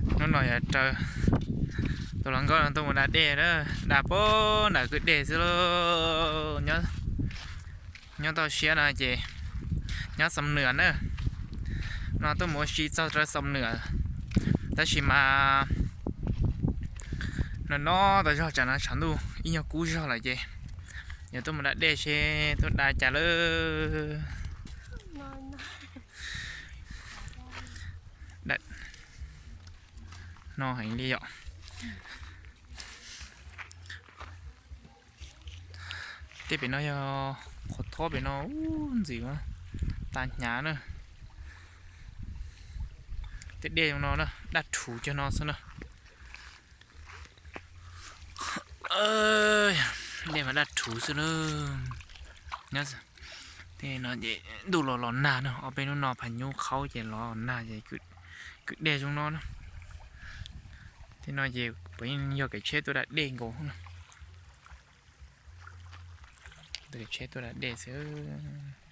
Hnub no yog raws tus hluas nkauj no tuaj mus da dej na, da pem nram kwj dej xwb lauj. Nyob toj siab no ces nyob Xam Nuam na, no tuaj mus ua si txog rau Xam Nuam, tab sis mas no no tau zog tsam no tshav ntuj ib nyuag kub zog lawm ces yog tuaj mus da dej seb tuaj da cas lawm. No heev li yom. Tej pem no yog qhov thob pem no ub ntxim tas hnyav na. Tej dej zoo no na, daj rhuv cog no xwb na. Dej mas daj rhuv xwb na. Tej no ces ntuj los los nag na, ob peb hnub no phaj nyuj qhaub ces los nag ces kwv dej zoo no na. Tej no ces puav leej yog kev tsheb tuaj da dej nkaus na. Kev tsheb tuaj da dej xwb.